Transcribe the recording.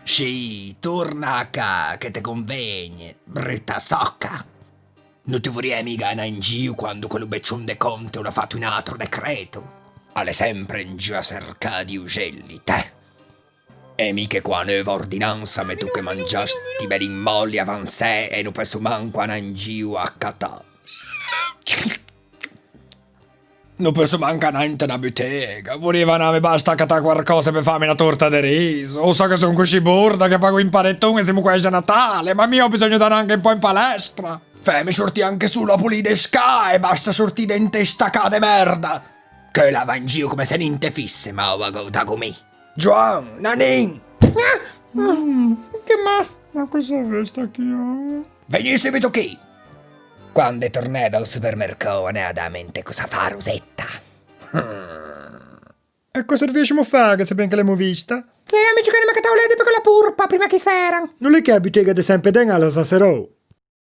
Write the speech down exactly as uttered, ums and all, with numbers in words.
Scì, torna à cà, che te convegne, brutta sòca. No ti vorriæ miga anâ in gio quando quello beccion de Conte o l'à fato un atro decreto? A l'é sempre in gio à çercâ di uxelli, tè. E mi che co a neuva ordinansa me toche mangiâ sti belli moli avansæ e no peusso manco anâ in gio à catâ. No peusso manco anâ inte na butega. Vorrieiva anâ, me basta, à catâ quarcösa pe fâme na torta de riso. O sò che son cuscì borda che pago un paneton e semo quæxi à Natale, ma mi ò bisogno de anâ anche un pò in palestra. Fæme sortî anche solo à polî de scale, basta sortî de inte sta cà de merda. Che o la va in gio come se ninte fisse, ma o vago da go mi. Joan, Nanin! Ah! Mm, che ma-, ma cosa vesta chì, oh? Vegnî subito chì! Quande tornæ dal supermercou, anæ à dâme inte cosa fâ a Rosetta. E cosa doviessimo fâ, che se ben che l'emo vista? Sì, amici, che anemmo à catâ o leti pe quella purpa, prima che i seran. No l'é che a butega de San Pedren a l'à za serou?